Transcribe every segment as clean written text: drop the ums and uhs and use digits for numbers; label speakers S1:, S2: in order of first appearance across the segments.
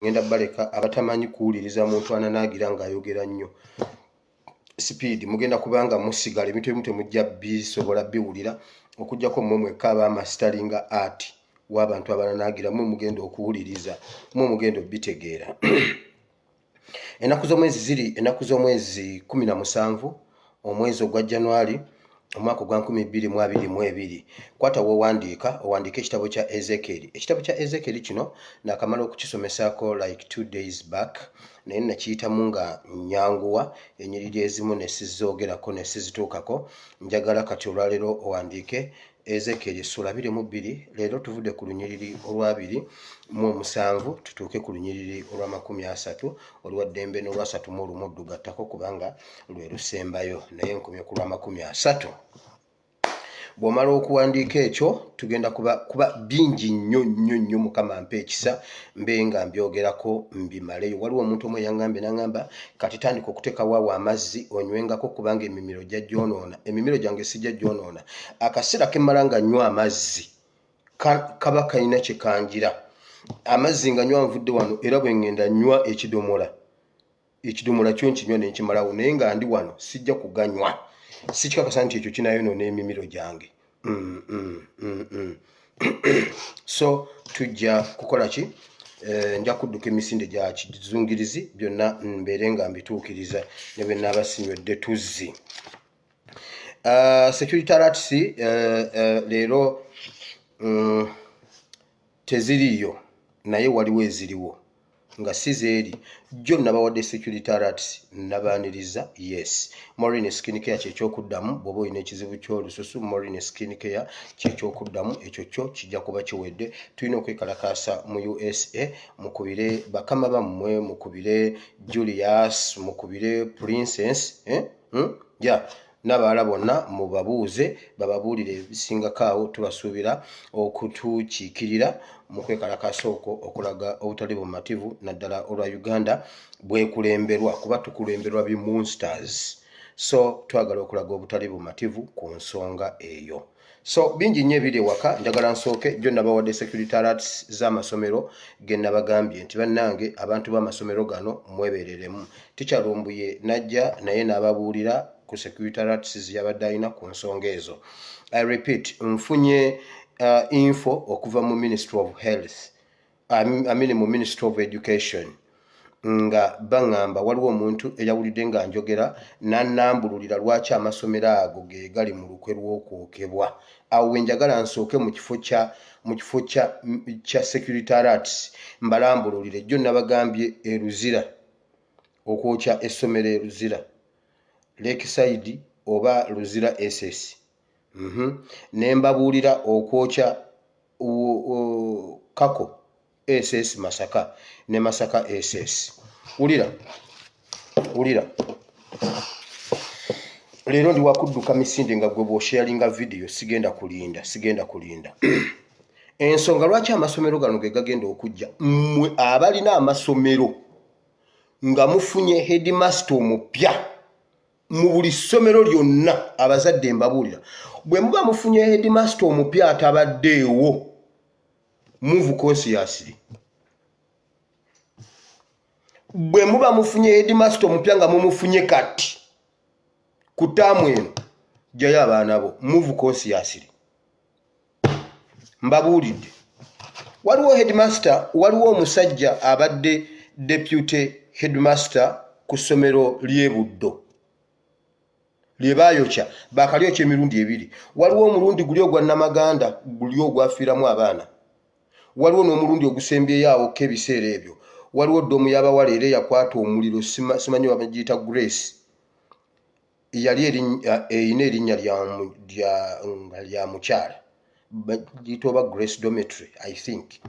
S1: Ngenda baleka abatamanyi kuwuliriza muntu ananaagira ng'ayogera nnyo sipiidi, mugenda kubanga musigala ebintu ebimu temujja bisobola biwulira okuggyako mmwe mwekka abaamasitalinga art w'abantu abananaagira, mwe mugenda okuwuliriza, mwe mugenda obitegeera. Ennaku z'omwezi ziri ennaku z'omwezi 17 omwezi ogwa January omwaka ogwa 2022. Kwata w'owandiika, owandiike ekitabo kya Ezekyeri. Ekitabo kya Ezekyeri kino nakamala okukisomesaako like 2 days back, naye nakiyitamu nga nyanguwa, enyiriri ezimu ne sizoogerako ne sizituukako. Njagala kati olwaleero owandiike Ezekyeri essula 22. Leero tuvudde ku lunyiriri olwabiri mu omusanvu, tutuuke ku lunyiriri olw'amakumi asatu, olwaddembe n'olwasatu mu olumu ddugattako kubanga lwe lusembayo, naye nkomye ku lw'amakumi asatu. Bw'omala okuwandiika ekyo, tugenda kuba bingi nnyo nnyo nnyo. Mukama mpa ekisa mbe nga mbyogerako mbimaleyo. Waliwo omuntu omu eyaŋŋambye n'aŋŋamba, "Kati tandika okuteekawo awo amazzi onywengako, kubanga emimiro gya gyonoona." Emimiro gyange sijja gyonoona. Akaseera kemmala nga nnywa amazzi kaba kalina kye kanjira. Amazzi nga nywa nvudde wano, era bwe ŋŋenda nywa ekidomola, ekidomola kyo nkinywa nenkimalawo, naye nga ndi wano sijja kuganywa. Sikikakasa nti ekyo kinayonoona emimiro gyange. So tujja kukola ki? Nja kudduka emisinde gya kizungirizi byonna mbeere nga mbituukiriza ne bwe naaba sinywedde tuzzi. Security alerts leero teziriiyo, naye waliwo eziriwo nga si zeeri jjo nabawadde security alerts, nabaaniriza. Yes, Morin Skin Care kyekyokuddamu. Bw'oba olina ekizibu ky'olususu, Morin Skin Care kyekyokuddamu. Ekyo kyo kijja kuba kiwedde. Tulina okwekalakaasa mu USA. Mukubire bakama bammwe, mukubire Julius, mukubire Princess, eh? Yeah. N'abalala bonna mubabuuze bababuulire ebisingako awo. Tubasuubira okutukiikirira mu kwekalakaasa okwo okulaga obutali bumativu, naddala olwa Uganda bwekulemberwa, kuba tukulemberwa bi monsters. So twagala okulaga obutali bumativu ku nsonga eyo. So bingi nnyo ebiri ewaka. Njagala nsooke jjo nabawadde security alerts z'amasomero ge nabagambye nti bannange, abantu b'amasomero gano mwebereremu. Tikyalumbuye najja naye n'ababuulira ku security alerts zeyabadde alina ku nsonga ezo. I repeat, nfunye info okuva mu Ministry of Health, I mean mu Ministry of Education, nga baŋŋamba waliwo omuntu eyawulidde nga njogera n'annambululira lwaki amasomero ago ge gali mu lukwe lw'okwokebwa. Awo we njagala nsooke mu kifo kya security alerts mbalambululire. Jjo nabagambye e Luzira, okwokya essomero e Luzira Lakeside oba Luzira SS. Ne mbabuulira okwokya Kako SS Masaka ne Masaka SS. Wulira, wulira, leero ndi wakudduka misinde nga gwe bw'osharinga vidiyo. Sigenda kulinda, sigenda kulinda. Ensonga lwaki amasomero gano ge gagenda okujja, mmwe abalina amasomero nga mufunye headmaster omupya mu buli ssomero lyonna, abazadde mbabuulira, bwe muba mufunye headmaster omupya atabaddeewo, move cautiously. Bwe muba mufunye headmaster omupya nga mumufunye kati ku taamu eno, jjayo abaana bo, move cautiously. Mbabuulidde, waliwo headmaster, waliwo omusajja abadde deputy headmaster ku ssomero ly'e Buddo lye baayokya, bakalyokya emirundi ebiri. Waliwo omulundi guli ogwa Namaganda, guli ogwafiiramu abaana, waliwo n'omulundi ogusembyeyo awokka ebiseera ebyo. Waliwo dorm y'abawala era eyakwata omuliro, simanyi bagiyita Grace, yali erina erinnya nga lya mukyala, bagiyita oba Grace Dormitory, I think.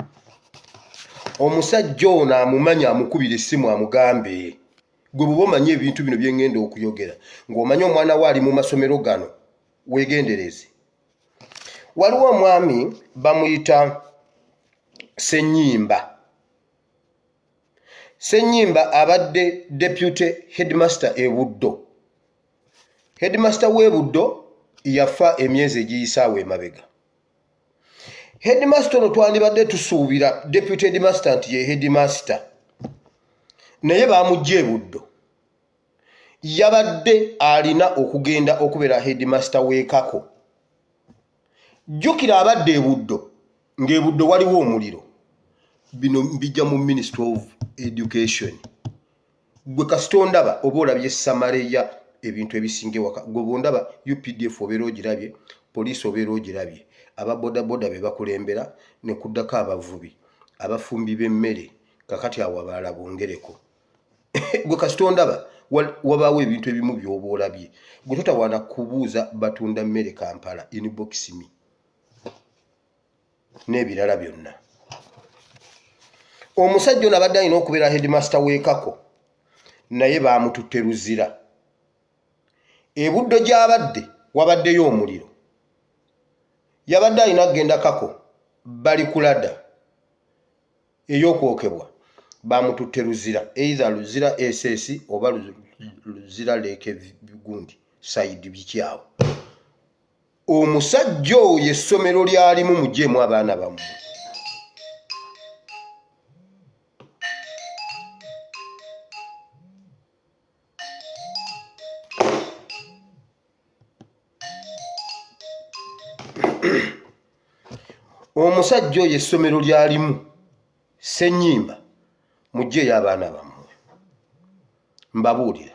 S1: Omusajja ono amumanyi amukubira essimu amugambe, "Gwe bw'oba omanyi ebintu bino bye ŋŋenda okuyogera, ng'omanyi omwana we ali mu masomero gano, weegendereze." Waliwo omwami bamuyita Senyimba. Senyimba abadde deputy headmaster e Buddo. Headmaster w'e Buddo yafa emyezi egiyisaawo emabega. Headmaster ono twandibadde tusuubira deputy headmaster nti ye headmaster. Naye bamujja ebuddo, yabadde alina okugenda okubeera headmaster w'ekako. Jjukira abadde ebuddo, ng'ebuddo waliwo omuliro. Bino mbijja mu Ministry of Education. Gwe kasita ondaba oba olabye samale ya ebintu ebisinga ewaka. Gwe bwondaba UPDF obeera ogirabye, poliisi obeera ogirabye, aba bodaboda be bakulembera, ne kuddako abavubi, abafumbi b'emmere, kakati awo abalala bongereko. Gwe kasita ondaba wabaawo ebintu ebimu by'oba olabye. Gwe totawaana kubuuza batunda mmere Kampala, inbox me n'ebirala byonna. Omusajja ono abadde alina okubeera headmaster w'ekako, naye baamututte Luzira. Ebuddo gy'abadde wabaddeyo omuliro, yabadde alina kugenda Kako, bali kulada ey'okwokebwa, bamututte Luzira, either Luzira SS oba Luzira Leke gundi side bikyawo. Omusajja oyo essomero lyalimu mugyemu abaana bammwe. Omusajja oyo essomero lyalimu Senyimba, mugyeyo abaana bammwe. Mbabuulira,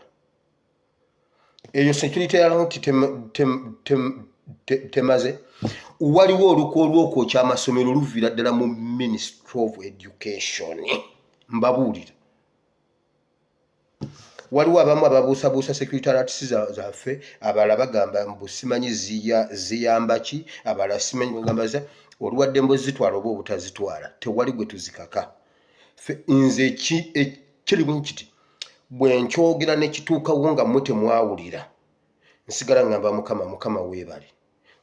S1: eyo security alert temaze. Waliwo olukwe olwokwokya amasomero luviira ddala mu Ministry of Education. Mbabuulira, waliwo abamu ababuusabuusa security alerts zaffe, abalala bagamba mbu simanyi ziyamba ki, abalala simanyi bagamba za oluwadde mbu zitwala oba obutazitwala. Tewali gwe tuzikaka ffe. Nze ekiri kiti, bwe nkyogera nekituukawo nga mmwe temwawulira, nsigala ngamba Mukama, Mukama weebale,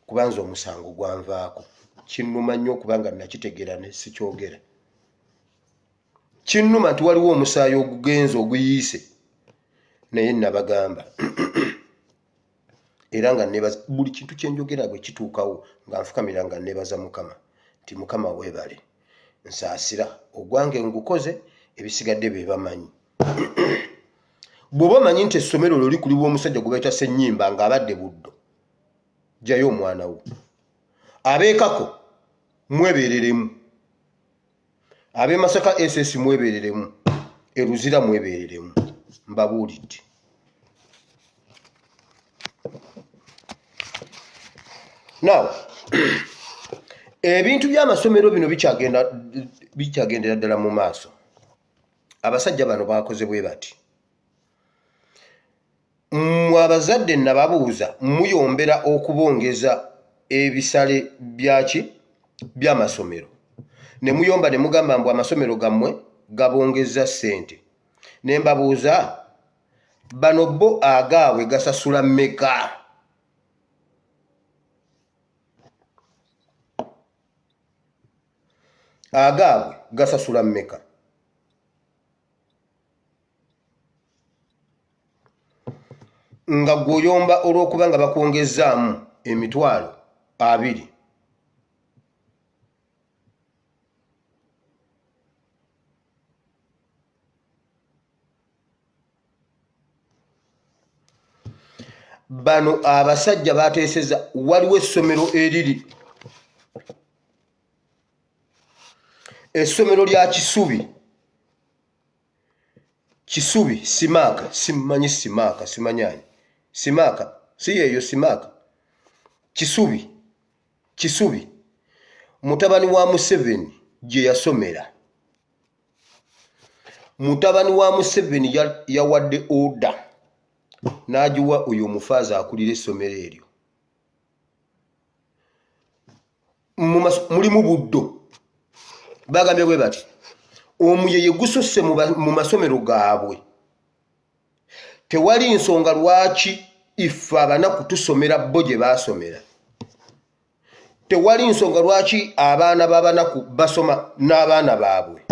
S1: kubanza omusango gwanvaako. Kinnuma nnyo okubanga nakitegeera ne sikyogera. Kinnuma nti waliwo omusaayi ogugenza oguyiise, naye nabagamba era nga nebaza buli kintu kyenjogera bwe kituukawo, nga nfukamira nga nebaza Mukama nti Mukama weebale, nsaasira ogwange ngukoze, ebisigadde be bamanyi. Bw'oba omanyi nti essomero lyo likulibwa omusajja gwe bayita Senyimba ng'abadde Buddo, jjayo omwana wo. Abeekako mwebeereremu, ab'e Masaka SS mwebeereremu, Eruzira mwebeereremu, mbabuulidde. Now ebintu by'amasomero bino bikyagendera ddala mu maaso. Abasajja bano bakoze bwe bati. Mmwe abazadde nababuuza, muyombera okubongeza ebisale byaki by'amasomero, ne muyomba ne mugamba mbu amasomero gammwe gabongezza ssente. Ne mbabuuza, bano bo agaabwe gasasula mmeka? Agaabwe gasasula mmeka? Nga gweoyomba olw'okuba nga bakwongezzaamu 20,000. Bano abasajja bateeseza, waliwo essomero eriri, essomero lya Kisubi, Kisubi Simaaka, simanyi Simaaka, simanyani Simaaka, si yeeyo Simaaka, Kisubi, Kisubi mutabani wa Museveni gye yasomera. Mutabani wa Museveni yawadde oda n'agiwa oyo omufaaza akulira essomero eryo. Mulimu Buddo, bagambye bwe bati omuyeye gususse mu masomero gaabwe. Tewali nsonga lwaki ife abanaku tusomera bo gye baasomera. Tewali nsonga lwaki abaana b'abanaku basoma n'abaana baabwe.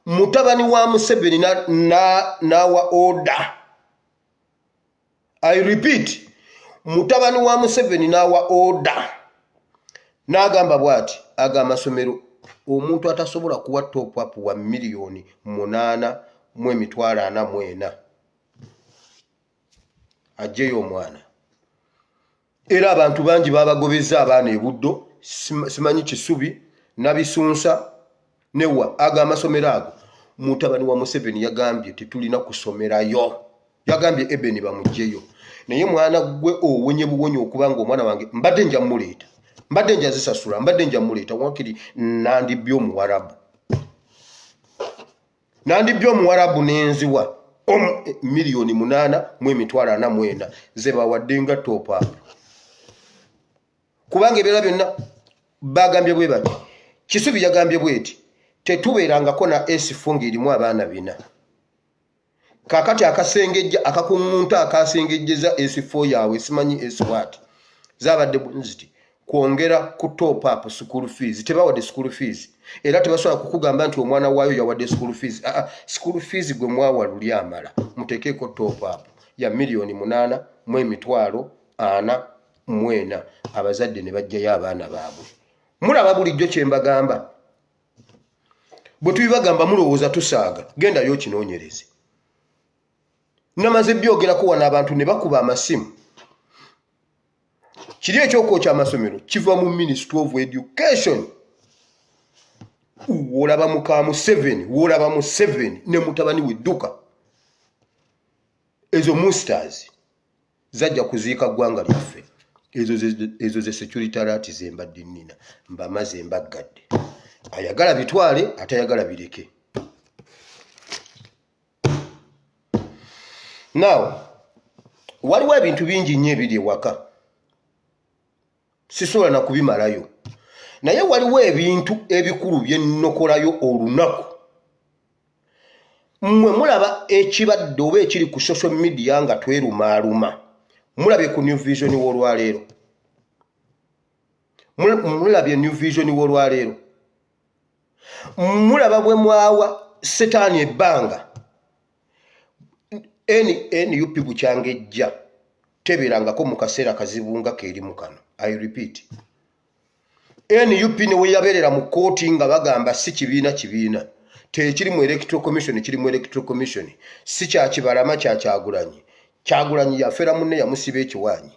S1: Mutabani wa Museveni n'awa oda, I repeat, mutabani wa Museveni n'awa oda n'agamba bw'ati, aga amasomero Omuntu atasobola kuwa top up wa 844,000 ajjeyo omwana. Era abantu bangi babagobezza abaana ebuddo, simanyi Kisubi, Nabisunsa newa ago amasomero ago. Mutabani wa Museveni yagambye tetulina kusomerayo, yagambye Ebeni bamugyeyo. Naye mwana gwe owonye buwonye okuba nga omwana wange mbadde nja muleeta, mbadde nja zisasula, mbadde nja muleeta wakiri nandibbye omuwarabu, nandibbye omuwarabu nenziwa 8,444,000 ze bawadde nga top up, kubanga ebirala byonna bagambye bwe bati. Kisubi yagambye bweti, tetubeerangako na S4 ng'erimu abaana bina. Kakati akasengejja akakuŋŋunta akasengejjeza S4 yaabwe simanyi S what zaabadde ziti kwongera ku top up school fees. Tebawadde school fees, era tebasobola kukugamba nti omwana waayo yawadde school fees. Aa, school fees gwe mwawa luli amala muteekeeko top up ya 8,444,000, abazadde ne bajjayo abaana baabwe. Mulaba bulijjo kye mbagamba, bwe tubibagamba mulowooza tusaaga. Gendayo okinoonyereze. Namaze byogerako wano, abantu ne bakuba amasimu. Kiri ekyokwokya amasomero kiva mu Ministry of Education. Wolaba muka Museveni, wolaba Museveni ne mutabani we dduka, ezo monsters zajja kuziika ggwanga lyaffe. Ezo ze security alert ze mbadde nnina, mbamaze mbaggadde. Ayagala bitwale, atayagala bireke. Now waliwo ebintu bingi nnyo ebiri ewaka, sisobola na kubimalayo, naye waliwo ebintu ebikulu bye nnokolayo olunaku. Mmwe mulaba ekibadde oba ekiri ku social media nga twerumaaluma. Mulabye ku New Vision w'olwaleero, mulabye New Vision w'olwaleero, mulaba bwe mwawa setaani ebbanga. NUP bukyanga ejja tebeerangako mu kaseera kazibu nga keerimu kano. I repeat, NUP ne we yabeerera mu kkooti nga bagamba si kibiina, kibiina tekiri mu Electoral Commission, kiri mu Electoral Commission, si kya Kibalama, kya Kyagulanyi. Kyagulanyi yafera munne, yamusiba ekiwaanyi,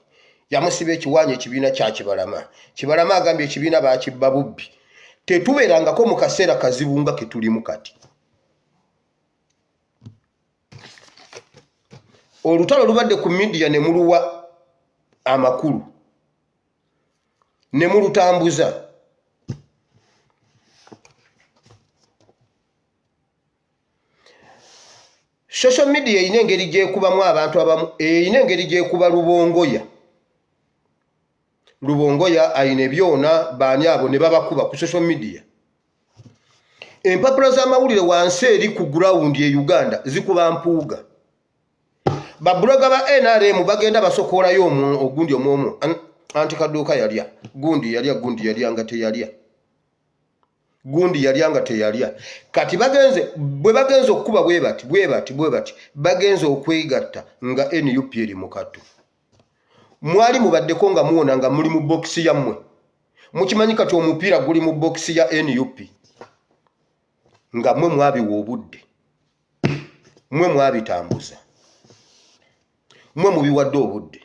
S1: yamusiba ekiwaanyi. Ekibiina kya Kibalama, Kibalama agambye ekibiina bakibba bubbi. Tetubeerangako mu kaseera kazibu nga ketulimu kati. Olutalo lubadde ku media ne muluwa amakulu ne mulutambuza. Social media erina engeri gyekubamu abantu abamu, erina engeri gyekuba Lubongoya. Lubongoya ayina ebyona baani abo ne babakuba ku social media. Empapula z'amawulire wansi eri ku ground e Uganda zikuba Mpuuga. Babuloga ba NRM bagenda basokoolayo ogundi omwomu, anti kaduuka yalya gundi, yalya gundi, yalya nga teyalya gundi, yalya nga teyalya. Kati bagenze bwe bagenze okukuba bwe bati bwe bati bwe bati, bagenze okwegatta nga NUP eri mu kattu. Mwali mubaddeko nga muwona nga muli mu bokisi yammwe, mukimanyi kati omupiira guli mu bokisi ya NUP, nga mwe mwabiwa obudde, mwe mwabitambuza, mwe mubiwadde obudde.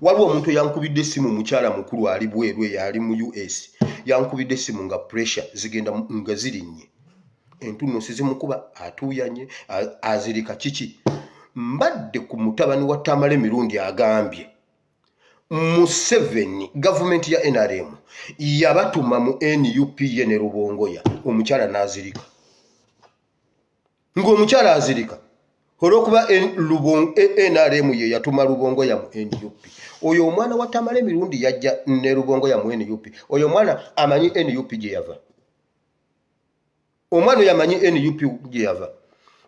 S1: Waliwo omuntu eyankubidde essimu, mukyala mukulu ali bweru eyo, ali mu US, yankubidde essimu nga pressure zigenda nga zirinnye, entunnunsi zimukuba, atuuyanye, azirika. Kiki? Mbadde ku mutabani wa Tamale Mirundi agambye Museveni, gavumenti ya NRM yabatuma mu NUP ye ne Rubongoya. Omukyala n'azirika, ng'omukyala azirika olw'okuba NRM ye yatuma Rubongoya mu NUP. Oyo omwana wa Tamale Emirundi yajja ne Rubongoya mu NUP. Oyo omwana amanyi NUP gye yava, omwana oyo amanyi NUP gye yava,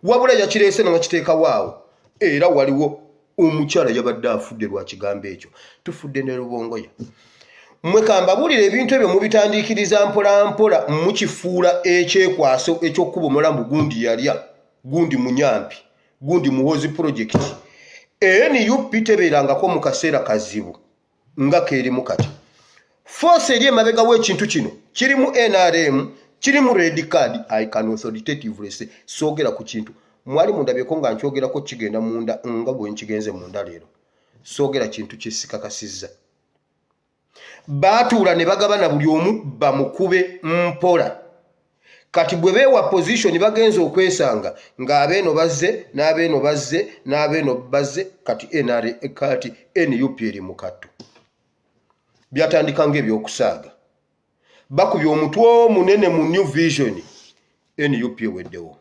S1: wabula yakireese nakiteekawo awo. Era waliwo omukyala yabadde afudde lwa kigambo ekyo, tufudde ne Rubongoya. Mwe kambabuulira, ebintu ebyo mubitandiikiriza mpola mpola, mukifuula ekyekwaso eky'okukuba mbu gundi yalya gundi, munyampi gundi, Muhozi project. NUP tebeerangako mu kaseera kazibu nga keerimu kati. Force eri emabega w'ekintu kino kirimu NRM. Kirimu red card. I can authoritatively say, soogera ku kintu mwali mundabyeko nga nkyogerako kigenda munda nga bwe nkigenze munda leero. Soogera kintu kyesikakasizza. Baatuula ne bagabana buli omu bamukube mpola. Kati bwe beewa position, bagenze okwesanga ng'abeeno bazze, n'abeeno bazze, n'abeeno bazze. Kati NRA, kati NUP eri mu kattu. Byatandika ng'ebyokusaaga, bakubye omutwe omunene mu New Vision, NUP eweddewo,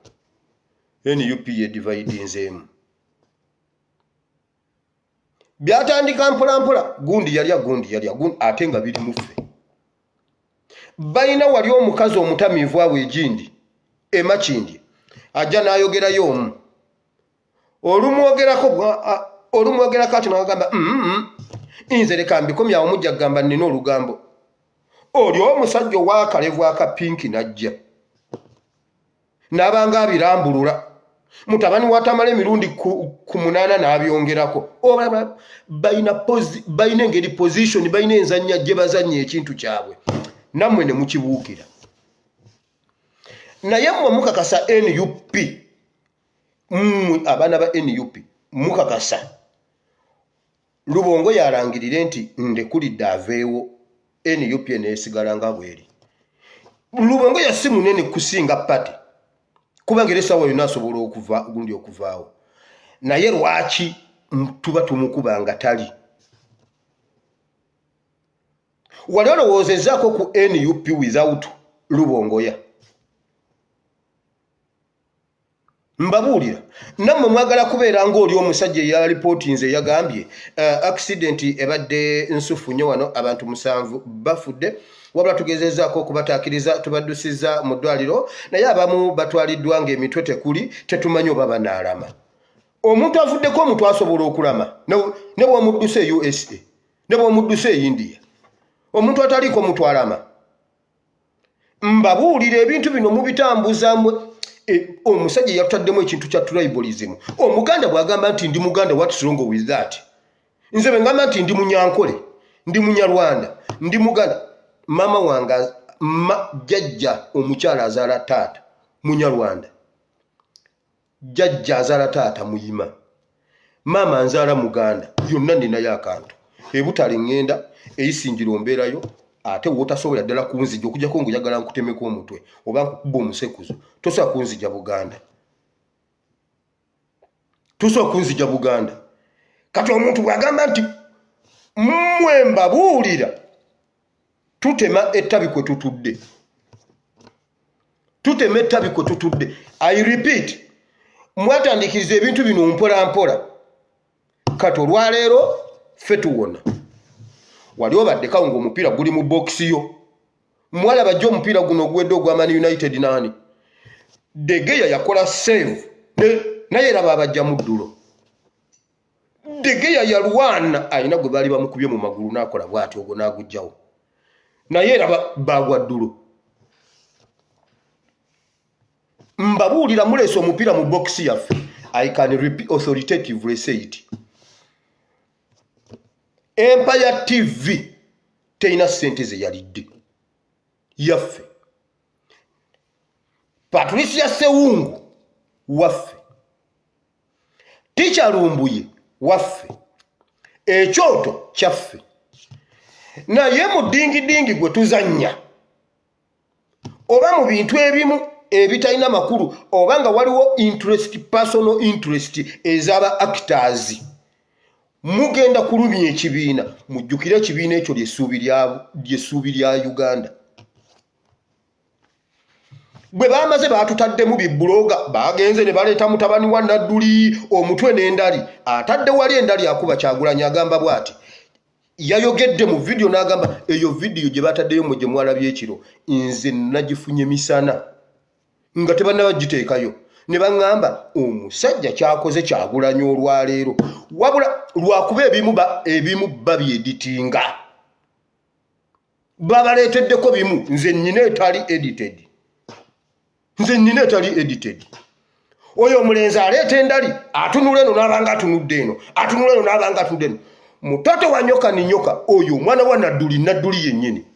S1: NUP yedividinzeemu. Byatandika mpolampola, gundi yalya, gundi yalya, gundi, ate nga biri muffe. Balina wali omukazi omutamiivu awo egindi emakindi, ajja n'ayogerayo omu olumwogerako, olumwogerako ati nagamba, nze leka mbikomyawo, mujja kugamba nina olugambo." Oli omusajja owakalevu akapinki najja n'abanga abirambulula, mutabani watamala emirundi ku 8 n'abyongerako. Balina engeri position, balina enzannya gye bazannya ekintu kyabwe, nammwe ne mukibuukira. Naye mmwe mukakasa NUP, mmwe abaana ba NUP mukakasa Lubongo yalangirire nti ndekulidde, aveewo, NUP neesigala nga bweri? Lubongo yasi munene kusinga party, kubanga era essaawa yonna asobola okuva gundi okuvaawo. Naye lwaki tuba tumukuba nga tali wali? Olowoozezaako ku NUP without Lubongoya? Mbabuulira, nammwe mwagala kubeera ng'oli omusajja eyalipootinze, eyagambye accident ebadde nsufu nnyo wano, abantu 7 bafudde, wabula tugezezaako okubataakiriza, tubaddusiza mu ddwaliro, naye abamu batwaliddwa ng'emitwe tekuli, tetumanyi oba banaalama. Omuntu avuddeko omuntu asobola okulama ne bw'omudduse e USA, ne bw'omudduse e India. Omuntu ataliiko mutwalama. Mbabuulira, ebintu bino mubitambuzamu. Omusajja yatutaddemu ekintu kya tribalism. Omuganda bw'agamba nti ndi Muganda, what's wrong with that? Nze bwe ngamba nti ndi Munyankole, ndi Munyarwanda, ndi Muganda, maama wange, ma jjajja omukyala azaala taata Munyarwanda, jjajja azaala taata Muyima, maama nzaala Muganda, yonna ninayo akantu. Ebutale ŋŋenda eyisingira ombeerayo, ate wootasobola ddala kunzija okujjako ngaoyagala nkutemeko omutwe oba nkukuba omusekuzo. Tosobola kunzija Buganda, tosobola kunzija Buganda. Kati omuntu bw'agamba nti mmwe, mbabuulira, tutema ettabi kwe tutudde, tutema ettabi kwe tutudde. I repeat, mwatandikiriza ebintu bino mpola mpola. Kati olwaleero ffe tuwona. Wali obaddekawo ng'omupiira guli mu bokisi yo? Mwalaba jjo omupiira guno oguwedde ogwa Man United naani? De Gea yakola save, naye eraba abajja mu ddulo. De Gea yalwana, alina gwe baali bamukubye mu magulu, n'akola bw'ati ogwo n'agugjawo, naye eraba bagwa ddulo. Mbabuulira, muleese omupiira mu bokisi yaffe. I can repeat, authoritatively say it, Empire TV terina ssente ze yalidde yaffe. Patricia Sewungu waffe, Tica Lumbuye waffe, ekyoto kyaffe. Naye mu dingidingi gwe tuzannya oba mu bintu ebimu ebitalina makulu, oba nga waliwo interest, personal interest ez'aba actors, mugenda kulumya ekibiina. Mujjukire, ekibiina ekyo lyessuubi lya Uganda. Bwe bamaze baatutaddemu bibuloga, bagenze ne baleeta mutabani wa Nadduli, omutwe n'endali atadde wali endali, akuba Kyagulanyi, agamba bw'ati, yayogedde mu vidiyo n'agamba, eyo vidiyo gye bataddeyo mwe gye mwalabye ekiro, nze nagifunye misana nga tebannaba giteekayo, ne baŋŋamba omusajja kyakoze Kyagulanyi olwaleero, wabula lwakuba ebimu babyeditinga, babaleeteddeko bimu. Nze nnyina etali edited, nze nnyina etali edited. Oyo omulenzi aleeta endali, atunula eno n'abanga atunudde eno, atunula eno n'abanga atunudde eno. Mutoto wa nyoka ni nyoka, oyo omwana wa Nadduli, Nadduli yennyini.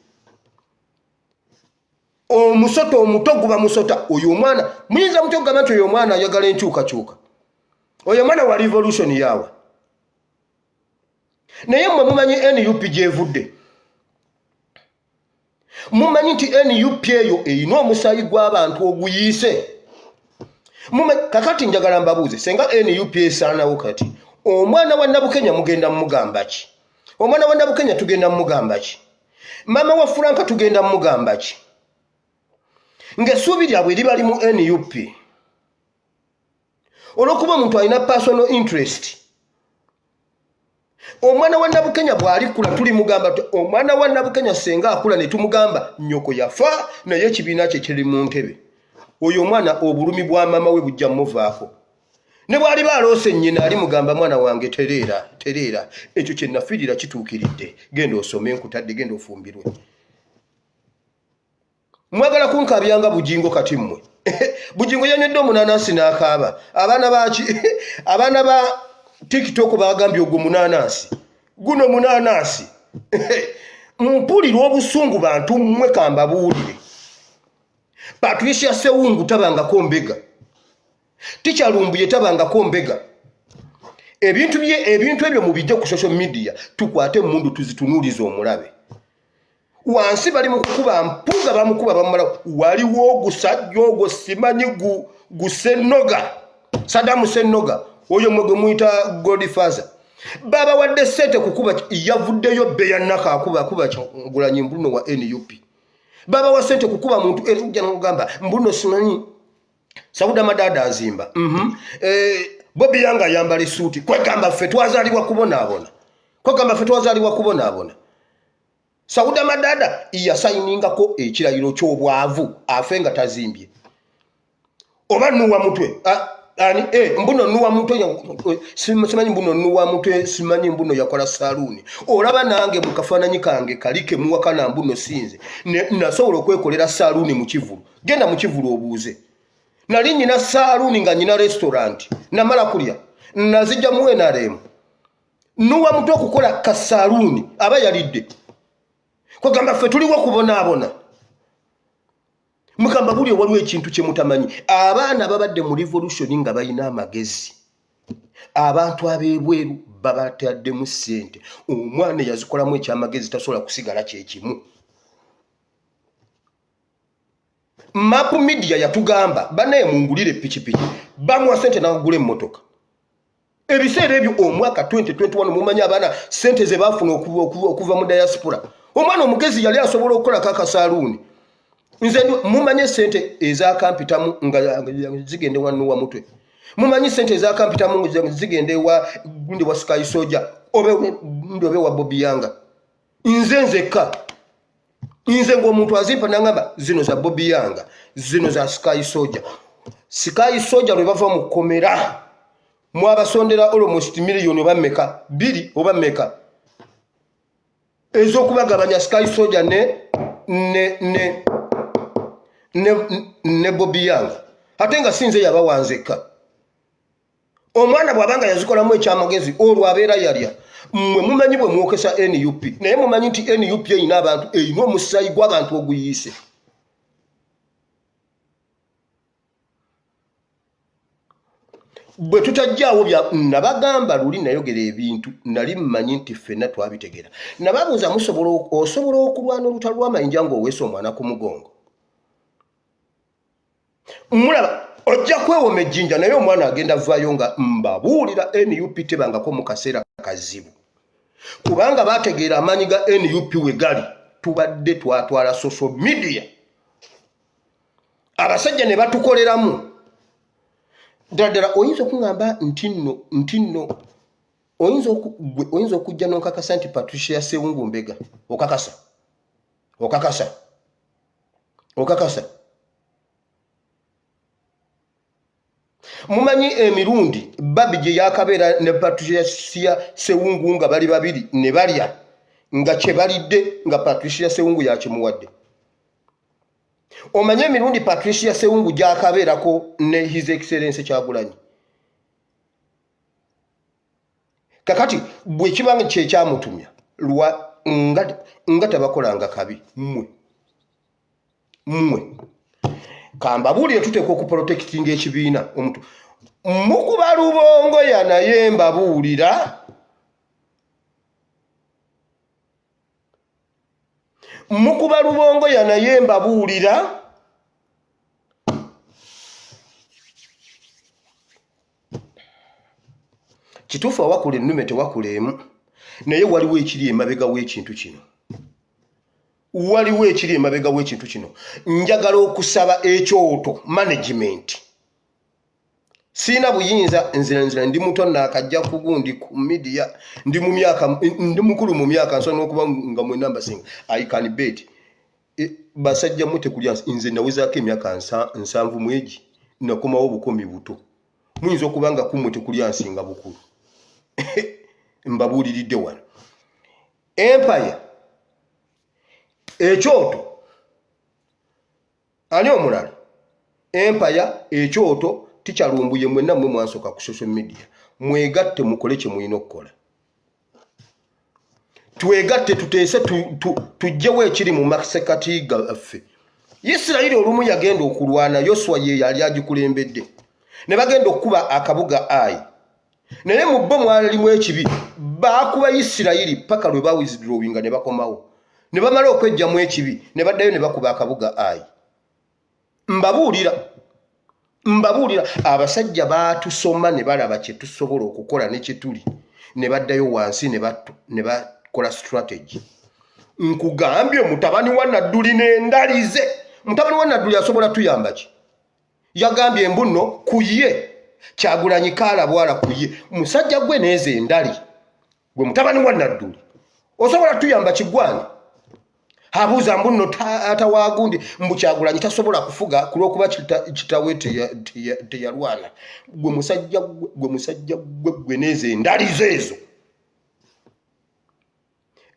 S1: Omusota omuto guba musota. Oyo omwana muyinza mutya okugamba nti oyo omwana ayagala enkyukakyuka? Oyo omwana wa revolution yawa? Naye mmwe mumanyi NUP gyevudde, mumanyi nti NUP eyo erina omusaayi gw'abantu oguyiise. Kakati njagala mbabuuze, senga NUP esaanawo kati omwana wa Nabukenya mugenda mumugamba ki? Omwana wa Nabukenya tugenda mumugamba ki? Maama wa Furanka tugenda mumugamba ki? Ng'essuubi lyabwe libali mu NUP olw'okuba omuntu alina personal interest. Omwana wa Nabukenya bw'alikula tulimugamba, omwana wa Nabukenya senga akula ne tumugamba nnyoko yafa naye ekibiina kye kiri mu ntebe, oyo omwana obulumi bwa maama we bujja muvaako. Ne bw'aliba aloose nnyina alimugamba, mwana wange tereera, tereera, ekyo kye nafiirira kituukiridde, genda osome, nkutadde, genda ofumbirwe. Mwagala kunkabyanga Bugingo. Kati mmwe Bugingo yanywedde omunanansi n'akaaba. Abaana baki, abaana ba TikTok bagambye ogwo munanansi, guno munanansi. Mpulira obusungu. Bantu mmwe, kambabuulire, Patricia Sewungu tabangako mbega, Tikyalumbuye tabangako mbega. Ebintu bye, ebintu ebyo mubijje ku social media, tukwate emundu tuzitunuulize omulabe wansi. Bali mu kukuba Mpuuga, bamukuba bamumala. Waliwo ogusajja ogwo simanyi gusenoga, Sadamu Senoga, oyo mwe gwe muyita Godfather, babawadde sente kukuba. Yavuddeyo beyanaka akuba akuba Kyagulanyi mbuno wa NUP. Babawa sente kukuba muntu era nogamba mbuno simanyi Sauda Madada azimba. Bobi Yanga ayambala esuuti. Kwegamba ffe twazaalibwa kubonaabona, kwegamba ffe twazaalibwa kubonaabona. Sauda Madada yasayiningako ekirayiro ky'obwavu, afe nga tazimbye. Oba nuwa mutwe ani, mbuno nuwa mutwe, simanyi mbuno nuwa mutwe, simanyi mbuno yakola saluuni. Olaba nange mu kafaananyi kange kali kemuwakana mbuno sinze nasobola okwekolera saluuni mu kivulu. Genda mu kivulu obuuze, nali nyina saluuni nga nyina restaurant, namala kulya nazijja mu NRM. Nuwa mutwe okukola kasaluuni aba yalidde. Kwegamba ffe tuliwo kubonaabona. Mugamba buli waliwo ekintu kye mutamanyi, abaana babadde mu revolution nga balina amagezi, abantu ab'ebweru babataddemu ssente. Omwana eyazikolamu ekyamagezi tasobola kusigala kyekimu. Map Media yatugamba banaye mungulire pikipiki, bamuwa sente nagula emmotoka ebiseera ebyo omwaka 2021. Mumanyi abaana sente ze bafuna okuva mu diaspora? Omwana omugezi yali asobola okukolako akasaluuni. Nze mumanye sente ezakampitamu nga zigenda ewa Nuwa Mutwe, mumanyi sente ezakampitamu nga zigenda ewa gundi wa Sky Soja obe gundi obe wa Bobi Yanga. Nze nzekka, nze ngaomuntu azimpa nangamba zino za Bobi Yanga, zino za Sky Soja. Sky Soja lwe bava mu kkomera mwabasondera almost miliyoni oba meka bbiri oba meka ez'okubagabanya Sky Soja ne Bobi Yanga, ate nga sinze yabawanzekka. Omwana bw'abanga yazikolamu ekyamagezi olwo abeera yalya. Mmwe mumanyi bwe mwokesa NUP, naye mumanyi nti NUP erina abantu, erina omusaayi gw'abantu oguyiise. Bwe tutajjaawo bya nabagamba luli, nayogera ebintu nali mmanyi nti ffenna twabitegeera. Nababuuza, musobola, osobola okulwana olutalo lw'amayinja ng'oweesa omwana ku mugongo? Mulaba ojja kwewoma ejjinja, naye omwana agenda vaayo. Nga mbabuulira, NUP tebangako mu kaseera kazibu, kubanga bategeera amaanyi ga NUP we gali. Tubadde twatwala social media, abasajja ne batukoleramu ddala ddala. Oyinza okuŋŋamba nti nno oyinza okujja n'onkakasa nti Patricia Sewungu mbega? Okakasa? Okakasa? Okakasa? Mumanyi emirundi Babi gye yakabeera ne Patricia Sewungu nga bali babiri ne balya, nga kye balidde nga Patricia Sewungu yakimuwadde? Omanye emirundi Patricia Sewungu gyakabeerako ne His Excellence Kyagulanyi? Kakati bwe kiba nga kyekyamutumya lwa nga tabakolanga kabi mmwe. Mmwe kambabuulire, tuteekwa okuprotectinga ekibiina. Omuntu mukuba lubongoya, naye mbabuulira, mukuba lubongoya, naye mbabuulira, kituufu awakula ennume tewakula emu, naye waliwo ekiri emabega w'ekintu kino, waliwo ekiri emabega w'ekintu kino. Njagala okusaba ekyoto management, siina buyinza, nzira nzira ndi muto, naakajja kugundi ku media, ndi mu myaka, ndi mukulu mu myaka, nsobola n'okuba nga mwena mbasinga. I can bet. Basajja mwe tekulya. Nze nawezaako emyaka 70 mu egi, nakomawo bukomi buto. Muyinza okuba nga kummwe tekulya nsinga bukulu. Mbabuuliridde wano, empire, ekyoto, ani omulala, empire, ekyoto, tikyalumbuye, mwenna mmwe mwansooka ku social media. Mwegatte mukole kye mulina okukola. Twegatte, tuteese, tujjewo ekiri mu masekati gaffe. Isirayiri olumu yagenda okulwana, Yoswa ye yali agikulembedde, ne bagenda okukuba akabuga Ayi, naye mu bo mwalimu ekibi. Baakuba Isirayiri paka lwe bawithdrawinga ne bakomawo, ne bamala okwejjamu ekibi, ne baddayo ne bakuba akabuga Ayi. Mbabuulira, mbabuulira, abasajja baatusoma ne balaba kye tusobola okukola ne kye tuli, ne baddayo wansi ne bakola strategy. Nkugambye, mutabani wa Nadduli n'endalize, mutabani wa Nadduli asobola tuyamba ki? Yagambye mbu nno ku ye Kyagulanyi kaalabwala ku ye. Musajja gwe neezo endali, gwe mutabani wa Nadduli osobola tuyamba kigwani? Abuuza mbu nno taata wa gundi, mbu Kyagulanyi tasobola kufuga ku lw'okuba kitawe teyalwana. Gwe musajja gwe, musajja gwe, gwe neezo endalizo ezo,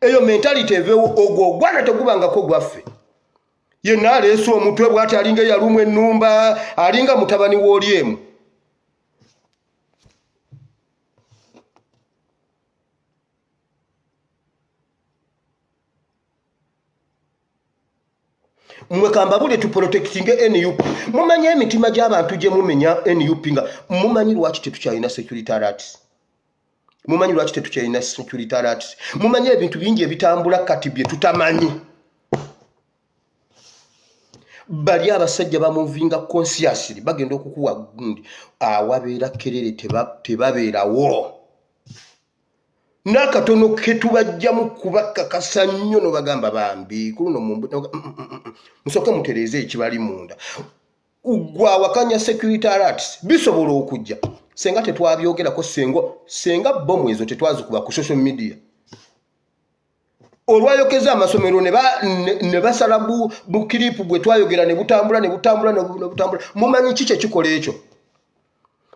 S1: eyo mentality evewo. Ogwo ogwana tegubangako gwaffe. Yenna aleese omutwe bwati, alinga eyalumu ennumba, alinga mutabani w'oli emu. Mwe kambabule, tuprotectinge NUP. Mumanyi emitima gy'abantu gye mumenya NUP, nga mumanyi lwaki tetukyalina security alerts? Mumanyi lwaki tetukyalina security alerts? Mumanyi ebintu bingi ebitambula kati bye tutamanyi. Bali abasajja bamuvinga consciously, bagenda okukuwa gundi awabeera kerere, tebabeerawo n'akatono ketubajjamu kubakakasa nnyo. Nobagamba bambi kuluno musooke mutereeze ekibali munda. Gwawakanya security alerts bisobola okujja senga tetwabyogerako, senga bomu ezo tetwazikuba ku social media. Olwayokeza amasomero ne basala bukiripu bwe twayogera, ne butambula, ne butambula, ne butambula. Mumanyi ki kyekikola ekyo?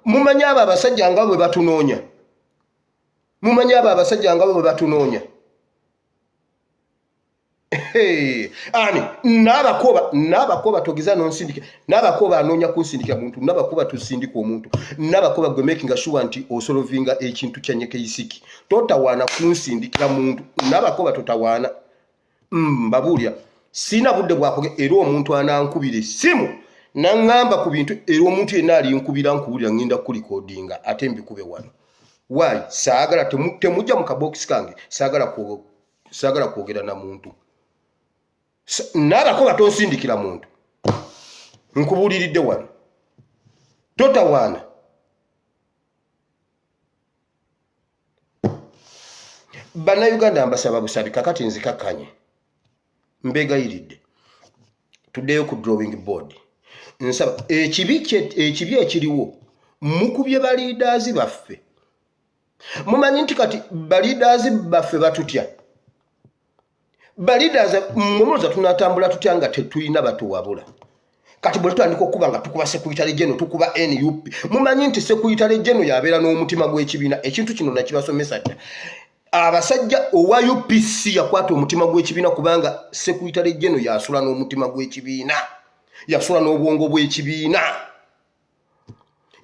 S1: Mumanyi abo abasajja nga bwe batunoonya? Mumanyi abo abasajja nga bwe batunoonya? Ani nabakoba, nabakoba togeza nonsindika, nabakoba anoonya kunsindikira muntu, nabakoba tusindika omuntu, nabakoba gwe making sure nti osolovinga ekintu kya nyekeyisiki. Totawaana kunsindikira muntu, nabakoba totawaana. Mbabuulira, sirina budde bwakoge. Era omuntu anankubira essimu naŋŋamba ku bintu, era omuntu yenna alinkubira, nkubulira, ŋŋenda kulikodinga ate mbikube wano. Why? Saagala, temujja mu kabokisi kange, saagala kwogera na muntu. Nabakoba tonsindikira muntu, nkubuuliridde wano, totawaana. Bannayuganda, mbasaba busabi kakati nzikakkanye, mbegayiridde, tuddeyo ku drawing board. Nsaba ekibi ekibi ekiriwo, mukubye baleaders baffe. Mumanyi nti kati baleaders baffe batutya. Baleaders, mumulooza tunatambula tutya nga tetulina batuwabula? Kati bwe tutandika okuba nga tukuba secretary general, tukuba NUP, mumanyi nti secretary general yabeera n'omutima gw'ekibiina. Ekintu kino nakibasomesa dda. Abasajja owa UPC yakwata omutima gw'ekibiina, kubanga secretary general yasula n'omutima gw'ekibiina, yasula n'obwongo bw'ekibiina,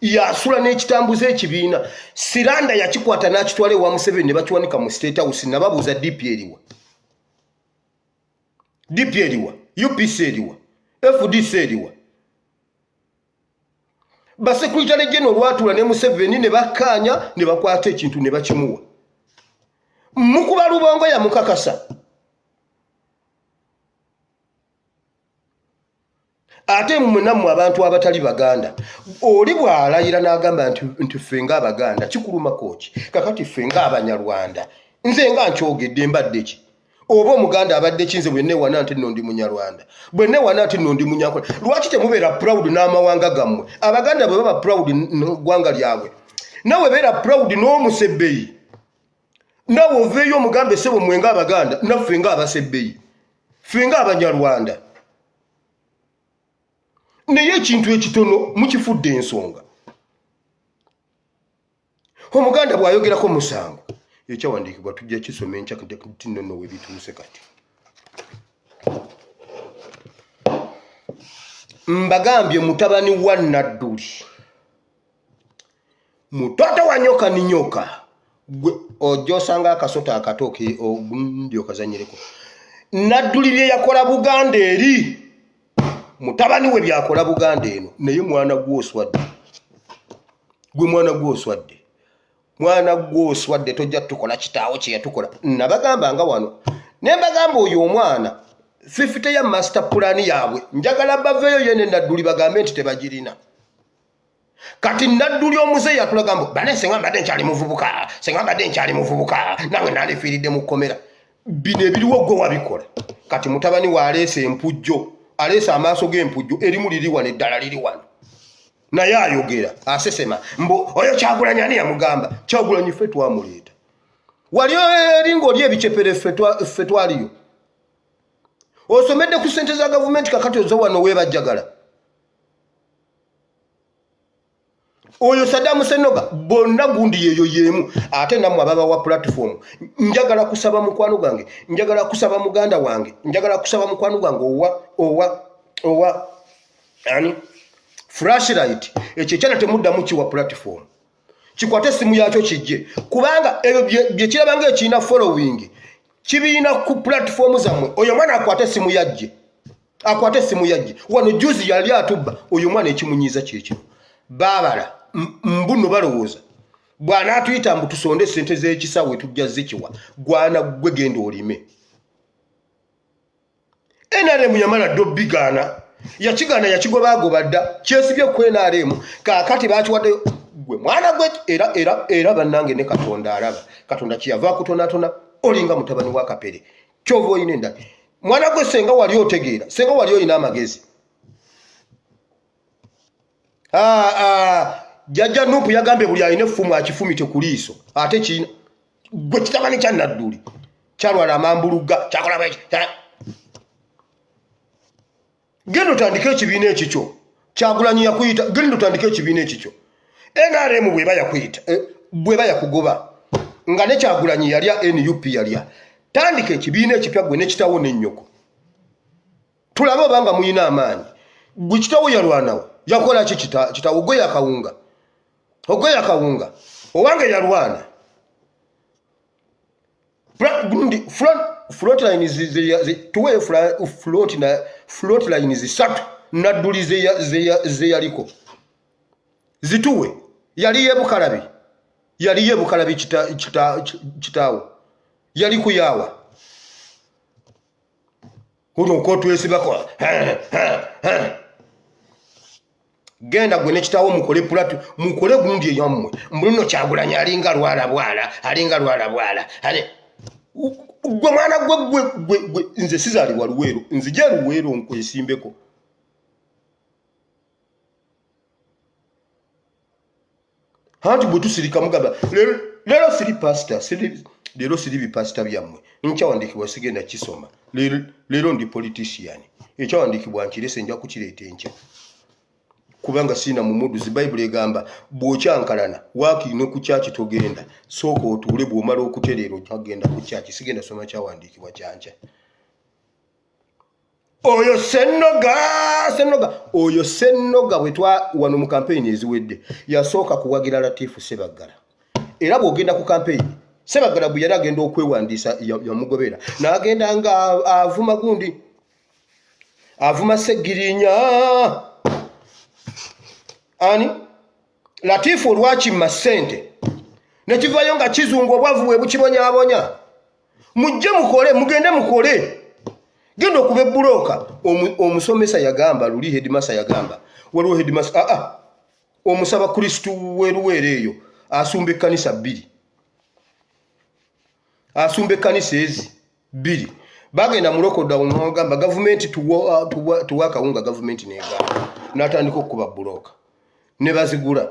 S1: yasula n'ekitambuza ekibiina. Siranda yakikwata n'akitwala ewa Museveni ne bakiwanika mu State House. Nababuuza, DP eriwa? DP eriwa? UPC eriwa? Fdc eriwa? Basekuritale geno olwatuula ne Museveni ne bakkaanya ne bakwata ekintu ne bakimuwa. Mukuba lubongo yamukakasa. Ate mmwe nammwe abantu abatali Baganda, oli bw'alayira n'agamba nti ffe ng'Abaganda kikulumako ki? Kakati ffe ng'Abanyarwanda, nze nga nkyogedde mbadde ki? Oba Omuganda abadde ki? Nze bwe neewana nti nno ndi Munyarwanda, bwe neewana nti nno ndi Munyankole, lwaki temubeera proud n'amawanga gammwe? Abaganda bwe baba proud n'eggwanga lyabwe, nawe beera proud n'omusebbeyi, nawe oveeyo omugambe, ssebo mwe ng'Abaganda, naffe ng'Abasebbeyi, ffe ng'Abanyarwanda. Naye ekintu ekitono mukifudde ensonga. Omuganda bw'ayogerako musango. Ekyawandiikibwa tujja kisoma enkya tinono we bituuse. Kati mbagambye, mutabani wa Nadduli, mutoto wa nyoka ni nyoka, gwe ojja osanga akasota akato ogundi okazanyireko. Nadduli bye yakola Buganda eri, mutabani we byakola Buganda eno. Naye mwana gwoswadde, gwe mwana gwoswadde, mwana gwoswadde, tojja tukola kitaawo kye yatukola. Nabagamba nga wano ne mbagamba, oyo omwana 50 ya master plan yaabwe, njagala baveeyo ye ne Nadduli bagambe nti tebagirina. Kati Nadduli omuzeeyi atulaga mbu bane, senga mbadde nkyali muvubuka, senga mbadde nkyali muvubuka nange nandifiiridde mu kkomera. Bino ebiriwo gwe wabikola. Kati mutabani we aleese empujjo, aleese amaaso g'empujjo, erimu liri wano, eddala liri wano, naye ayogera asesema mbu oyo Kyagulanyi. Ani yamugamba Kyagulanyi? Ffe twamuleeta. Wali eri ng'oli ebicepere, ffe twaliyo. Osomedde ku ssente za gavumenti, kakati oze wano weebajjagala. Oyo Sadamu Senoga bonna gundi yeyo yemu. Ate nammwe ababawa platform, njagala kusaba mukwano gwange, njagala kusaba muganda wange, njagala kusaba mukwano gwange owa ani Flashlight, ekyo ekyana temuddamu kiwa platform. Kikwate essimu yakyo kijje, kubanga ebyo byekiraba nga ekirina following kibiina ku platform zammwe. Oyo omwana akwate essimu yajje, akwate essimu yajje wano. Juzi yali atubba oyo omwana. Ekimunyiiza kyekino, baabala mbuno balowooza bw'anaatuyita mbu tusonde essente z'ekisawe tujja zikiwa. Gwana gwe genda olime. NRM yamala dda obigaana, yakigaana, yakigobagoba dda, kyesibye ku NRM. Kaakati bakiwaddeyo gwe mwana gwe. Era era era bannange, ne Katonda alaba. Katonda kyeyava akutonatona olinga mutabani wa Kapere, kyova olina endala. Mwana gwe, senga wali otegeera, senga wali olina amagezi. Jjajja Nupu yagambye buli alina effumu akifumite ku liiso. Ate kirina gwe kitabani kya Nadduli kyalwala amambuluga, kyakola bweki. Genda otandike ekibiina ekikyo. Kyagulanyi yakuyita, genda otandike ekibiina ekikyo. NRM bweba yakuyita, bweba yakugoba nga ne Kyagulanyi yalya NUP yalya, tandika ekibiina ekipya gwe nekitawo nennyoko, tulabe obanga muyina amaanyi. Gwe kitawo yalwanawo, yakola ki kitawo? Gwe yakawunga, ogwe yakawunga owange yalwana. Front line tuweeyo front line zisatu Nadduli zeyaliko zituwe. Yali yebukalabi, yali yebukalabi kitaawo yali kuyaawa olwokotwesibako. Genda gwe nekitawo mukole pulatu, mukole gundi eyammwe. Mbuluno Kyagulanyi alinga lwala bwala, alinga lwala bwala. Gwe mwana gwe gwe gwe gwe, nze sizaalibwa Luweero, nzije Luweero nkwesimbeko. Anti bwe tusirika mugamba leero siri pasita, leero siri bipasita byammwe. Nkyawandiikibwa sigenda kisoma leero, ndi politician. Ekyawandiikibwa nkirese, nja kukireeta enkya kubanga siina mumuduzi. Bayibuli egamba bw'okyankalana waakiri ne ku kyaki togenda, sooka otuule, bw'omala okutereera ojagenda ku kyaki. Sigenda soma kyawandiikibwa kyankya. Oyo Sennoga, Sennoga oyo, Sennoga bwe twa wano mu kampeyini eziwedde yasooka kuwagira Latifu Sebaggala. Era bw'ogenda ku kampeyini, Sebaggala bwe yali agenda okwewandiisa yamugobera n'agenda nga avuma gundi. Avuma Segirinya ani Latifu olwakimma ssente nekivayo nga kizungu, obwavu bwe bukibonyabonya. Mujje mukole, mugende mukole, genda okuba ebbulooka. Omusomesa yagamba luli, hedimasa yagamba, waliwo hedimasa aa ah, ah, omusaba Kristu weruweero eyo asumba ekkanisa bbiri, asumba ekkanisa ezi bbiri, bagenda mu lockdown, nogamba gavumenti tuwa akawunga, gavumenti negamba, natandika okukuba bulooka ne bazigula,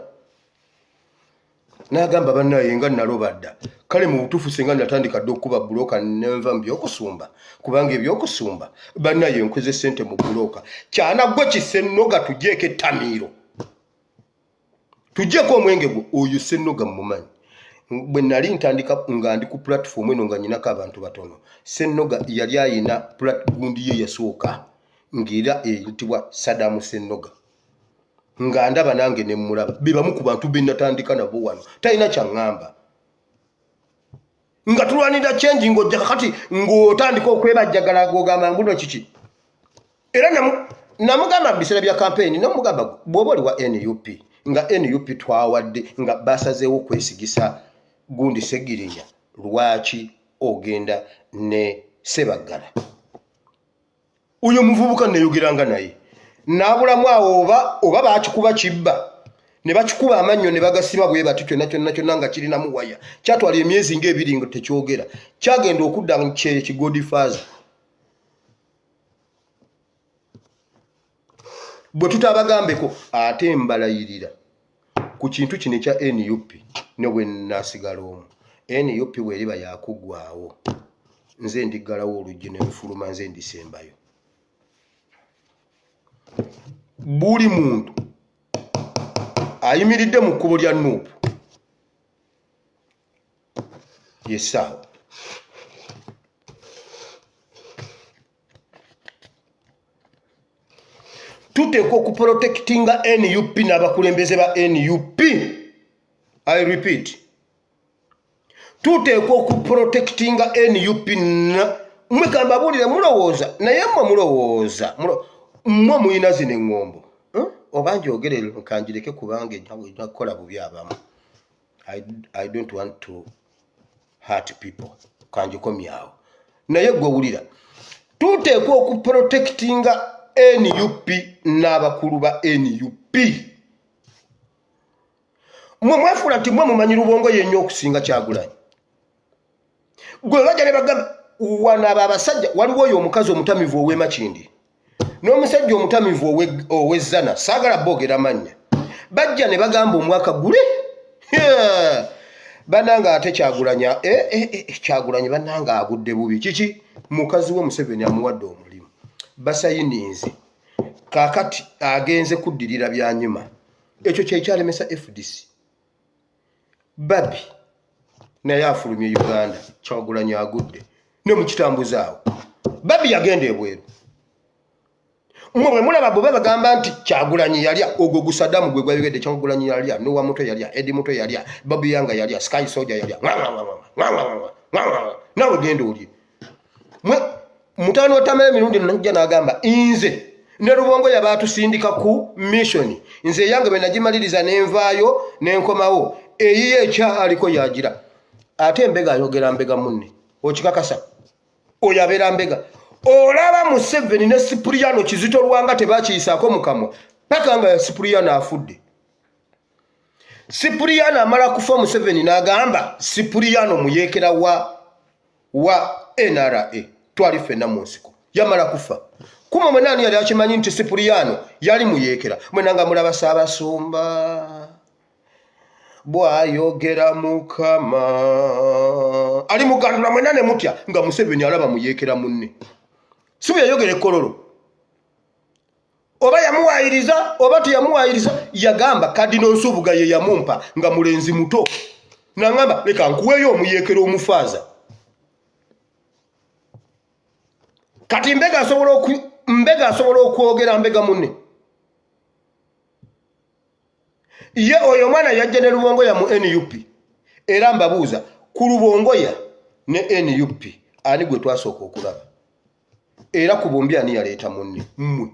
S1: n'agamba bannaye nga naloba dda. Kale mu butuufu singa natandika dda okukuba bulooka nenva mu byokusumba, kubanga ebyokusumba bannaye nkoze sente mu bulooka. Kyana gwe Kisennoga, tugyeko ettamiiro, tugyeko omwenge gwo. Oyo Sennoga mmumanyi, bwe nali ntandika nga ndi ku platform eno nga nyinako abantu batono, Sennoga yali ayina gundi ye yasooka ng'era eyitibwa Sadamu Sennoga, nga ndaba nange ne mmulaba. Be bamu ku bantu be natandika nabo wano, talina kyaŋŋamba nga tulwanirira change, ng'ojja kakati ng'otandika okwebajjagala g'ogamba mbuno kiki. Era namugamba mu biseera bya kampeyini, namugamba bw'oba oli wa NUP, nga NUP twawadde nga basazeewo okwesigisa gundi Segirinya, lwaki ogenda ne Sebaggala? Oyo omuvubuka neyogeranga naye n'abulamu awo, oba bakikuba kibba ne bakikuba amannyo ne bagasiba bwe bati kyonna kyonna kyonna nga kirinamu waya, kyatwala emyezi ng'ebiri nga tekyogera, kyagenda okudda kyekigodifaaza. Bwe tutabagambeko ate mbalayirira ku kintu kino ekya NUP, ne bwe naasigala omu, NUP bweriba yakuggwawo, nze ndiggalawo oluggi ne nfuluma, nze ndisembayo. Buli muntu ayimiridde mu kkubo lya NUP yessaawa. Tuteekwa okuprotectinga NUP n'abakulembeze ba NUP. I repeat, tuteekwa okuprotectinga NUP. Mwe kambabuulire, mulowooza naye mmwe mulowooza mmwe mulina zino eŋŋombo, Oba njogere kanjireke kubanga ejja kukola bubi abamu. I don't want to hurt people, kanjikomyawo. Naye gwe wulira, tuteekwa okuprotectinga NUP n'abakulu ba NUP. Mwe mwefuula nti mwe mumanyi Lubongo yenyo okusinga Kyagulanyi. Gwe bajja ne bagamba wano abo abasajja, waliwo oyo omukazi omutamivu ow'emakindi n'omusajja omutamivu ow'ezzana, saagala boogera mannya, bajja ne bagamba omwaka gule bananga ate Kyagulanya eh, eh, eh, Kyagulanyi bananga agudde bubi kiki, mukazi we Museveni amuwadde omulimu, basayininze, kakati agenze kuddirira byanyuma. Ekyo kyekyalemesa FDC. Babi naye afulumye Uganda, Kyagulanyi agudde ne mukitambuzaawo. Babi yagenda ebweru. Mwe bwe mulaba bwe babagamba nti Kyagulanyi yalya, ogwo gusadamu gwe gwayogedde. Kyagulanyi yalya, Nowa Muto yalya, Edi Muto yalya, Bobi Yanga yalya, Sky Soja yalya, nawe genda olye. Mwe mutabani wa Tamale emirundi najja n'agamba nze ne Lubongo yaba atusindika ku mission, nze eyange bwe nagimaliriza nenvaayo nenkomawo, eyiye ekya aliko yagira ate mbega ayogera mbega munne okikakasa oyo abeera mbega. Olaba Museveni ne Sipuliyano Kizito Lwanga tebakiyisaako mukamwa paka nga Sipuliyano afudde. Sipuliyano amala kufa, Museveni n'agamba Sipuliyano muyeekera wa NRA, twali ffenna mu nsiko. Yamala kufa kuma mwena ani yali akimanyi nti Sipuliyano yali muyeekera? Mwena nga mulaba Saabasumba bwayogera Mukama ali mugandula, mwena ne mutya nga Museveni alaba muyeekera munne. Si bwe yayogera ekkololo, oba yamuwayiriza oba teyamuwayiriza, yagamba Kadino Nsubuga ye yamumpa nga mulenzi muto, nangamba leka nkuweeyo omuyeekera omufaaza. Kati mbega asobola okwogera mbega munne. Ye oyo omwana yajja ne Lubongoya mu NUP, era mbabuuza, ku Lubongoya ne NUP ani gwe twasooka okulaba? Era ku bombi ani yaleeta munne? Mmwe.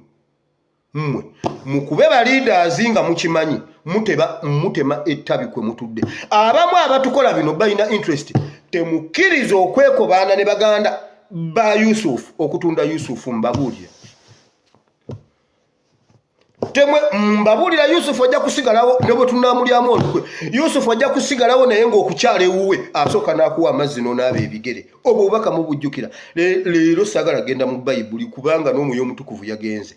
S1: Mmwe mukube ba leaders nga mukimanyi muteba mutema ettabi kwe mutudde. Abamu abatukola bino balina interest. Temukkiriza okwekobaana ne baganda ba Yusuf okutunda Yusuf. Mbabuulira temwe, mbabuulira Yusufu ajja kusigalawo ne bwe tunaamulyamu olukwe. Yusufu ajja kusigalawo naye ng'okukyala ewuwe asooka n'akuwa amazzi n'onaaba ebigere. Obwo obubaka mubujjukira. Leero saagala genda mu Bayibuli kubanga n'Omwoyo Omutukuvu yagenze.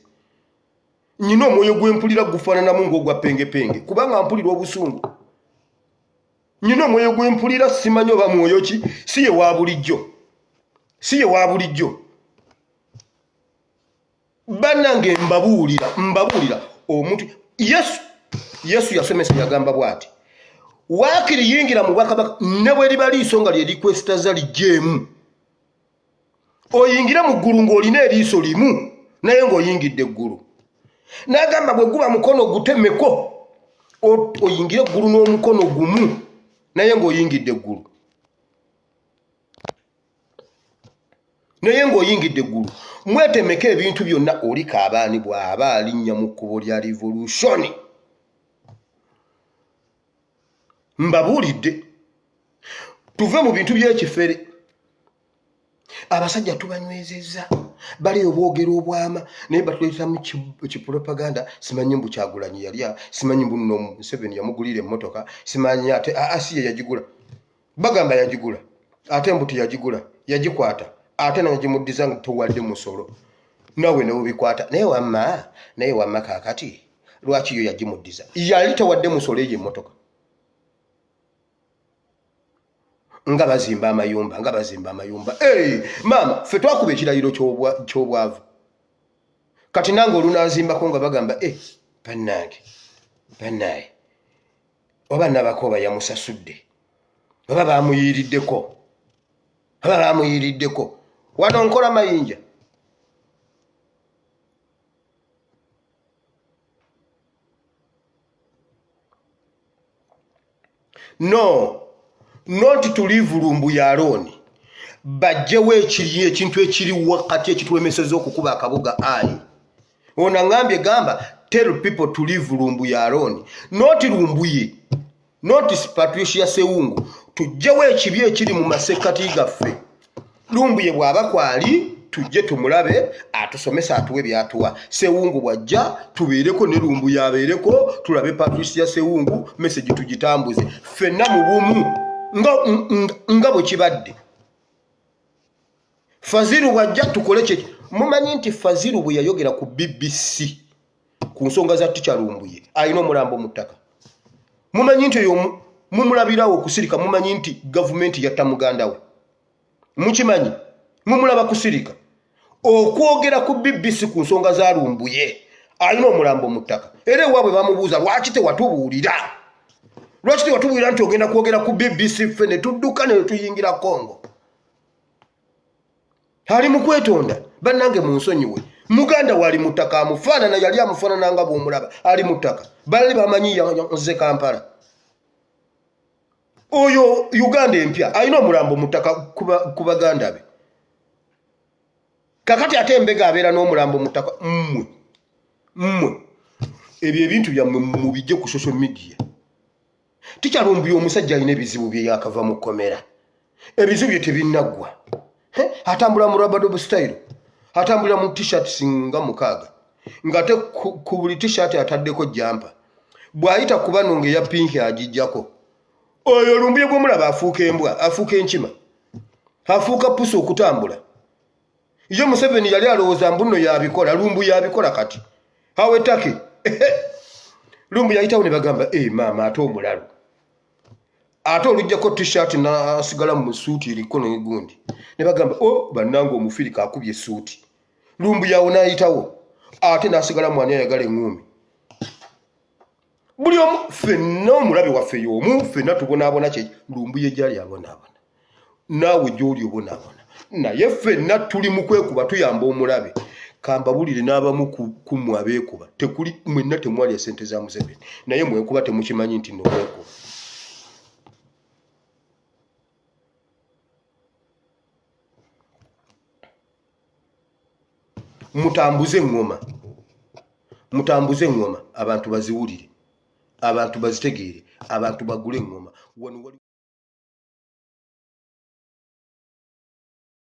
S1: Nyina omwoyo gwempulira gufaananamu ng'ogwa pengepenge kubanga mpulira obusungu. Nyina omwoyo gwempulira simanyi oba mwoyo ki, si ye wa bulijjo, si ye wa bulijjo. Bannange mbabuulira, mbabuulira omuntu Yesu, Yesu yasomesa yagamba bw'ati, waakiri yingira mu bwakabaka ne bwe liba liiso nga lye likwesitaza ligyemu, oyingire mu ggulu ng'olina eriiso limu naye ng'oyingidde eggulu. N'agamba bwe guba mukono gutemeko oyingire eggulu n'omukono gumu naye ng'oyingidde eggulu, naye ng'oyingidde eggulu. Mwetemeko ebintu byonna. Oli kaabaani bw'aba alinnya mu kkubo lya revolution, mbabuulidde, tuve mu bintu by'ekifere. Abasajja tubanywezezza, bali obwogera obwama naye batuleetamu kipropaganda. Simanyi mbu Kyagulanyi yalya, simanyi mbu nno Museveni yamugulira emmotoka, simanyi ate aa si ye yagigula, bagamba yagigula, ate mbu teyagigula, yagikwata ate nagimuddiza nga towadde musolo nawe nebubikwata. Naye wamma, naye wamma kakati lwaki yo yagimuddiza yali tawadde musolo eyo emmotoka? Nga bazimba amayumba, nga bazimba amayumba. Hey, maama ffe twakuba ekirayiro ky'obwavu, kati nange olunazimbako nga bagamba e bannange, bannaye, oba Nabakooba yamusasudde, oba bamuyiiriddeko, oba bamuyiiriddeko. Wano nkola mayinja. No, not to leave Lumbuye alone. Bajjewo ekiri ekintu ekiri wakati ekitulemeseza okukuba akabuga. Ayi ono aŋambye, gamba tell people to leave Lumbuye alone, not Lumbuye, not Patricia Sewungu. Tujjewo ekibi ekiri mu masekkati gaffe. Lumbuye bw'aba kwali tujje tumulabe atusomesa atuwe byatuwa. Sewungu bwajja tubeereko ne Lumbuye abeereko, tulabe Patricia Sewungu, message tugitambuze ffenna mu bumu nga, nga bwe kibadde. Faziru bwajja tukole kye mumanyi nti Faziru bwe yayogera ku BBC ku nsonga za Tica Lumbuye alina omulambo mu ttaka. Mumanyi nti oyo mumulabirawo okusirika, mumanyi nti gavumenti yatta muganda we, mukimanyi, mumulaba kusirika okwogera ku BBC ku nsonga za Lumbuye alina omulambo mu ttaka. Era ewaabwe bamubuuza, lwaki tewatubuulira, lwaki tewatubuulira nti ogenda kwogera ku BBC, ffe ne tudduka ne tuyingira Congo? Ali mu kwetonda, bannange munsonyiwe, muganda wali mu ttaka amufaanana, yali amufaanana nga bw'omulaba, ali mu ttaka. Bali bamanyi nze Kampala oyo Uganda empya alina omulambo mu ttaka ku baganda be. Kakati ate embega abeera n'omulambo mu ttaka. Mmwe, mmwe ebyo ebintu byammwe mubijje ku social media. Tikyalumbuye omusajja alina ebizibu bye, yakava mu kkomera, ebizibu bye tebinnaggwa. Atambula mu rabadob style, atambulira mu t-shirt singa 6 ng'ate ku buli t-shirt ataddeko jampa. Bw'ayita ku bano ng'eya pinki agijjako. Oyo Lumbuye gw'omulaba afuuka embwa, afuuka enkima, afuuka pusi okutambula. Ye Museveni yali alowooza mbu nno yabikola, Lumbu yabikola. Kati awo ettake Lumbu yayitawo ne bagamba e maama, ate omulalu ate olujjako t-shirt nasigala mu suuti eriko negundi, ne bagamba o oh, bannange omufirika akubye esuuti. Lumbu yawo nayitawo ate nasigala mwani ayagala eŋŋuumi. Buli omu ffenna omulabe waffe y'omu, ffenna tubonaabona. Kye Lumbuye gyali abonaabona, naawe gy'oli obonaabona, naye ffenna tuli mu kwekuba tuyamba omulabe. Kambabulire n'abamu ku mmwe abeekuba, tekuli mwenna temwalya ssente za Museveni, naye mwekuba temukimanyi nti no mwekuba. Mutambuze eŋŋoma, mutambuze eŋŋoma, abantu baziwulire, abantu bazitegeere, abantu bagule eŋŋoma. Wano wali